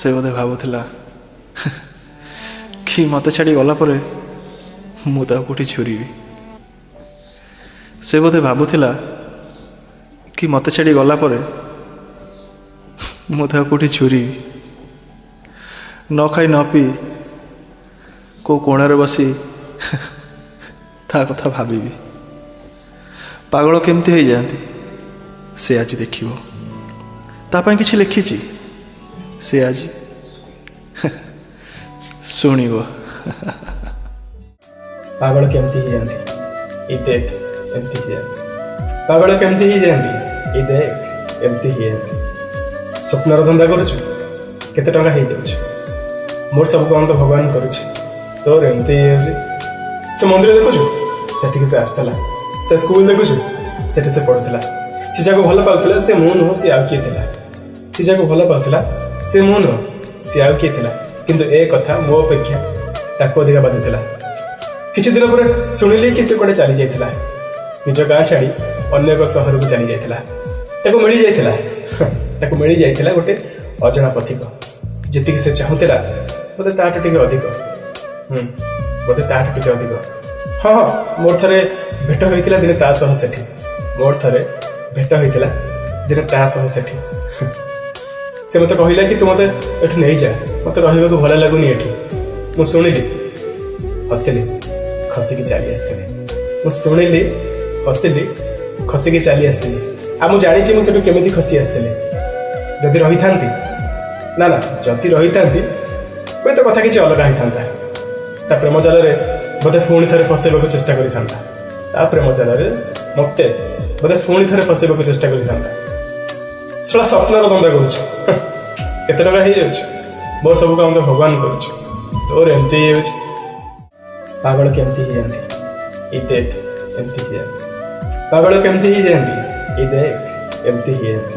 ସେ ବୋଧେ ଭାବୁଥିଲା କି ମୋତେ ଛାଡ଼ି ଗଲା ପରେ ମୁଁ ତାକୁ କେଉଁଠି ଝୁରିବି। ସେ ବୋଧେ ଭାବୁଥିଲା କି ମୋତେ ଛାଡ଼ି ଗଲା ପରେ ମୁଁ ତାକୁ କେଉଁଠି ଝୁରିବି, ନ ଖାଇ ନ ପିଇ କେଉଁ କୋଣରେ ବସି ତା କଥା ଭାବିବି। ପାଗଳ କେମିତି ହେଇଯାଆନ୍ତି ସେ ଆଜି ଦେଖିବ। ତା ପାଇଁ କିଛି ଲେଖିଛି, ସେ ଆଜି ଶୁଣିବ। ପାଗଳ କେମିତି ହେଇଯାଆନ୍ତି, ଏଇ ଦେଖ ଏମିତି ହେଇଯାଆନ୍ତି। ପାଗଳ କେମିତି ହେଇଯାଆନ୍ତି, ଏଇ ଦେଖ ଏମିତି ହେଇଯାଆନ୍ତି। ସ୍ୱପ୍ନର ଧନ୍ଦା କରୁଛୁ, କେତେ ଟଙ୍କା ହେଇଯାଉଛି। ମୋର ସବୁ କାମ ତ ଭଗବାନ କରୁଛି, ତୋର ଏମିତି ହେଇଯାଉଛି। ସେ ମନ୍ଦିର ଦେଖୁଛୁ, ସେଠିକି ସେ ଆସୁଥିଲା। ସେ ସ୍କୁଲ ଦେଖୁଛୁ, ସେଠି ସେ ପଢୁଥିଲା। ସେ ଯାହାକୁ ଭଲ ପାଉଥିଲା ସେ ମୁଁ ନୁହଁ, ସେ ଆଉ କିଏ ଥିଲା। ସେ ଯାହାକୁ ଭଲ ପାଉଥିଲା ସେ ମୁଁ ନୁହଁ, ସେ ଆଉ କିଏ ଥିଲା। କିନ୍ତୁ ଏ କଥା ମୋ ଅପେକ୍ଷା ତାକୁ ଅଧିକା ବାଧୁଥିଲା। କିଛି ଦିନ ପରେ ଶୁଣିଲି କି ସେ କୁଆଡ଼େ ଚାଲି ଯାଇଥିଲା। ନିଜ ଗାଁ ଛାଡ଼ି ଅନ୍ୟ ଏକ ସହରକୁ ଚାଲି ଯାଇଥିଲା। ତାକୁ ମିଳିଯାଇଥିଲା ଗୋଟେ ଅଜଣା ପଥିକ। ଯେତିକି ସେ ଚାହୁଁଥିଲା ବୋଧେ ତାଠୁ ଟିକେ ଅଧିକ। ବୋଧେ ତାଠୁ ଟିକେ ଅଧିକ। ହଁ, ମୋର ଥରେ ଭେଟ ହୋଇଥିଲା ଦିନେ ତା ସହ ସେଠି। ମୋର ଥରେ ଭେଟ ହୋଇଥିଲା ଦିନେ ତା ସହ ସେଠି। ସେ ମୋତେ କହିଲା କି ତୁ ମୋତେ ଏଠୁ ନେଇଯା, ମୋତେ ରହିବାକୁ ଭଲ ଲାଗୁନି ଏଠି। ମୁଁ ଶୁଣିଲି, ହସିଲି, ଖସିକି ଚାଲି ଆସିଥିଲି। ମୁଁ ଶୁଣିଲି, ହସିଲି, ଖସିକି ଚାଲି ଆସିଥିଲି। ଆଉ ମୁଁ ଜାଣିଛି ମୁଁ ସେଠୁ କେମିତି ଖସି ଆସିଥିଲି। ଯଦି ରହିଥାନ୍ତି, ନା ନା, ଯଦି ରହିଥାନ୍ତି ହୁଏତ କଥା କିଛି ଅଲଗା ହେଇଥାନ୍ତା। ତା ପ୍ରେମ ଜାଲରେ ବୋଧେ ପୁଣି ଥରେ ଫସେଇବାକୁ ଚେଷ୍ଟା କରିଥାନ୍ତା। ତା ପ୍ରେମ ଜାଲରେ ମତେ ବୋଧେ ପୁଣି ଥରେ ଫସେଇବାକୁ ଚେଷ୍ଟା କରିଥାନ୍ତା। ଶଳା ସ୍ୱପ୍ନର ଧନ୍ଦା କରୁଛୁ, କେତେ ଟଙ୍କା ହେଇଯାଉଛି। ମୋର ସବୁ କାମ ତ ଭଗବାନ କରୁଛି, ତୋର ଏମିତି ହେଇଯାଉଛି। ପାଗଳ କେମିତି ହେଇଯାଆନ୍ତି, ଏଇ ଦେଖ ଏମିତି ହେଇଯାଆନ୍ତି। ପାଗଳ କେମିତି ହେଇଯାଆନ୍ତି, ଏଇ ଦେଖ ଏମିତି ହେଇଯାଆନ୍ତି।